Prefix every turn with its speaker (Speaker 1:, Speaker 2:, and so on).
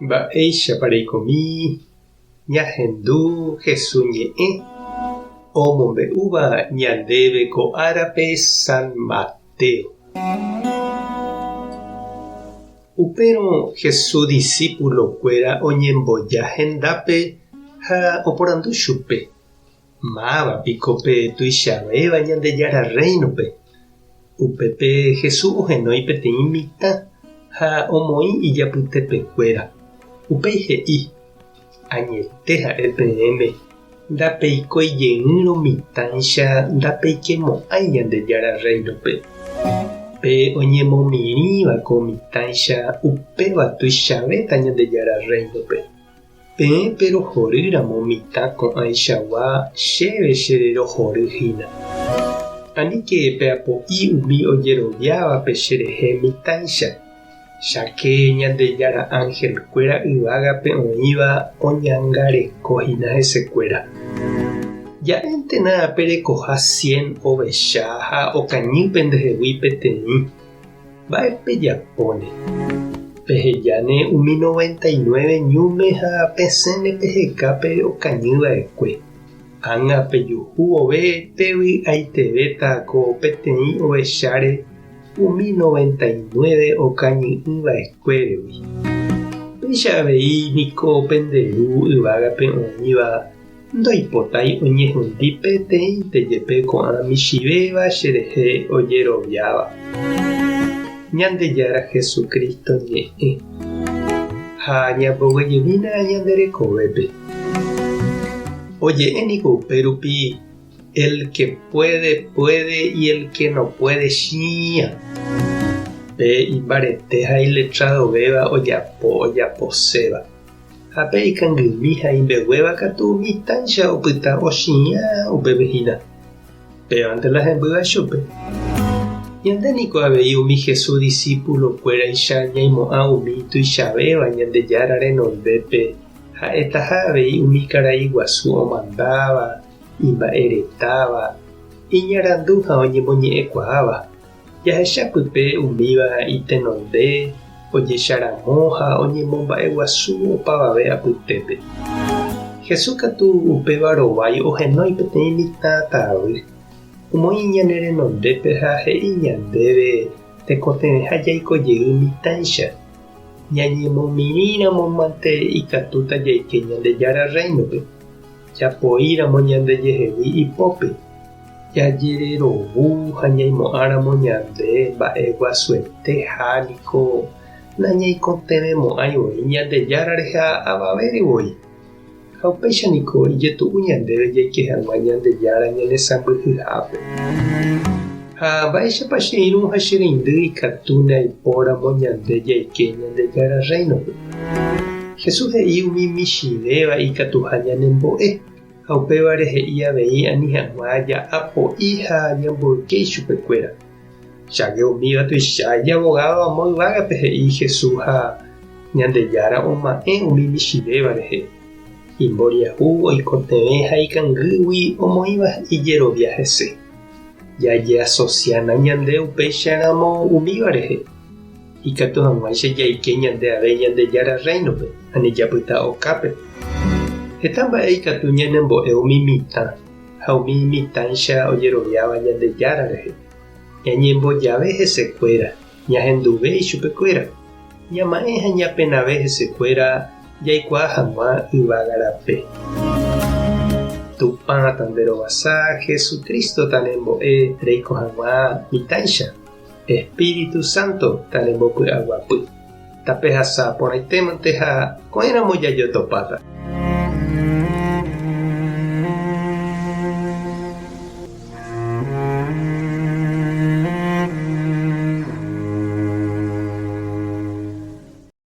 Speaker 1: Mba'éichapa reikomi ñahendu Jesús ñe'ẽ omombe'úva ñandéve ko árape San Mateo. Upérõ Jesús disípulokuéra oñemboja hendápe ha oporandu chupe, Máva piko pe tuichavéva Ñandejára Rréinope? Upépe Jesús ohenói peteĩ mitã ha omoĩ ijapytepekuéra. Upéi he'i, Añete ha'e peẽme, ndapeikói jeýrõ mitãicha ndapeikemo'ãi Ñandejára Rréinope. Pe oñemomirĩva ko mitãicha upéva tuichavéta Ñandejára Rréinope. Peẽ perohory ramo mitã ko'ãichagua chéve che rerohory hína. Aníke peapo'i umi ojeroviávape cherehe mitãicha, cháke Ñandejára ánhelkuéra yvágape oĩva oñangareko hína hesekuéra. Ja'éntena perekoha cien ovecha ha okañy pendehegui peteĩ. Mba'e pejapóne? Pehejáne umi 99 ñúme ha pesẽne peheka pe okañy va'ekue. Ág̃a pejuhu vove pevy'aitevéta ko peteĩ ovecháre umi 99 okañy'ỹ va'ekuéregui. Péicha avei niko pende Ru yvágape oĩva Ndoipotái oñehundi peteĩnte jepe ko'ã michĩvéva cherehe ojeroviáva. Ñandejára Jesucristo ñe'ẽ. Ha ñamboguejymína ñande rekovépe. Oje'e niko upérupi, El que puede, puede y el que no puede, chi'ã. Pe imbarete ha iletradovéva ojapo ojaposéva. Ha pe ikangymi ha imbeguéva katu mitãicha opyta ochi'ã upépe hína. Pévante la hembýva chupe. Ñande niko avei umi Jesús disípulokuéraicha ñaimo'ã umi tuichavéva Ñandejára renondépe ha'etaha avei umi karai guasu omandáva, imba'eretáva, iñarandu ha oñemoñe'ẽkuaáva. Jahecha pype umíva itenonde, ojecharamo ha oñemomba'eguasu opavave apytépe. Jesús katu upéva rovái ohenói peteĩ mitã tavy, omoĩ ñane renondépe ha he'i ñandéve tekotevẽha jaiko jey mitãicha. Ñañemomirĩramo mante ikatúta jaike Ñandejára Rréinope, japoíramo ñandejehegui ipópe. Jajererovu ha ñaimo'ãramo ñande mba'e guasuete ha niko nañaikotevẽmo'ãi voi Ñandejára rehe avavére voi. Ha upéicha niko ijetu'u ñandéve jaike hag̃ua Ñandejára ñanesãmbyhyhápe. Ha mba'éichapa che irũ ha che reindy ikatúne aipóramo ñande jaike Ñandejára Rréinope? Jesús he'i umi michĩvéva ikatuha ñanembo'e. Ha upévare he'i avei ani hag̃ua ja'apo'i ha ñamboyke ichupekuéra. Cháke umíva tuicha ijavogádo amo yvágape he'i Jesús ha Ñandejára oma'ẽ umi michĩvéva rehe. Imboriahu oikotevẽ ha ikangýgui omoĩva ijerovia hese. Jajeasosiána ñande upéicharamo umíva rehe, ikatu hag̃uáicha jaike ñande ave Ñandejára Rréinope, ani japyta okápe. Heta mba'e ikatu ñanembo'e umi mitã ha umi mitãicha ojeroviáva Ñandejára rehe. Ñañembojave hesekuéra, ñahenduve ichupekuéra, ñama'ẽ ha ñapenave hesekuéra jaikuaa hag̃ua yvága rape. Tupã tanderovasa, Jesucristo tanembo'e reiko hag̃ua mitãicha. Espíritu Santo tanembopy'aguapy. Tapehasa porãitémante ha ko'ẽramo jajotopáta.